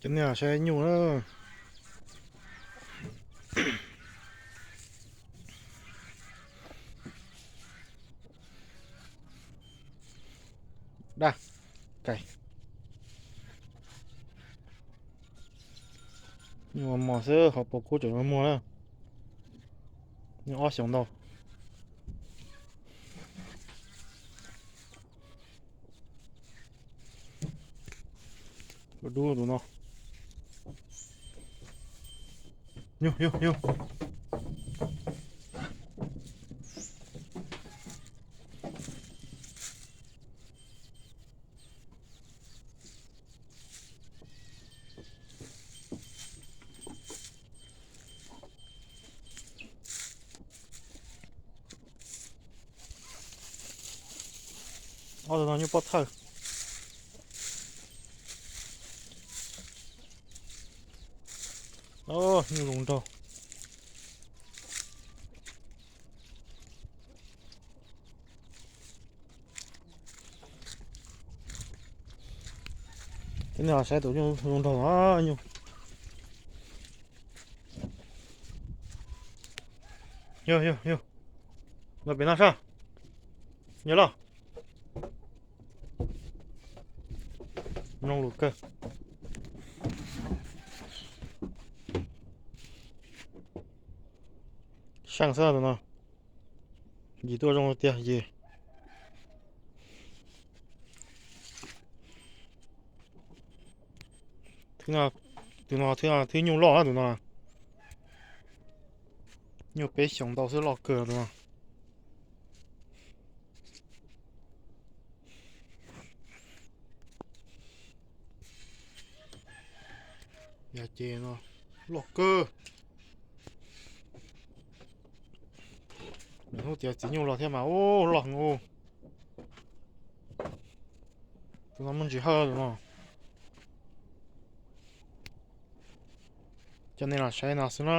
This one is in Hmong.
Cov nej los saib nyuj na. Daj, kai. Nyuj mos xwb, hauv paus kub tseem muag na. Nyuj ob xyoos ntau. Dub tus no. Yog, yog, yog. Ob tug no nyuj pob thawj. Nyuj zoo nraug. Cov nej los saib tus nyuj zoo nraug no nyuj. Yog, yog, yog. Los pem no sab. Yog los. Mloog lus kawg. Seej xwb tus no. Yim tuaj zoo tiag yim. Tus no, tus no twb nyuj loj tus no. Nyuj peb xyoos ntau xwb, loj kawg tus no. Yog ces no loj kawg. Nws hnub tias txiv nyuj los thiab mas ub loj heev ub. Tus no muaj ntsis hawj tus no. Cov nej los saib no xwb na.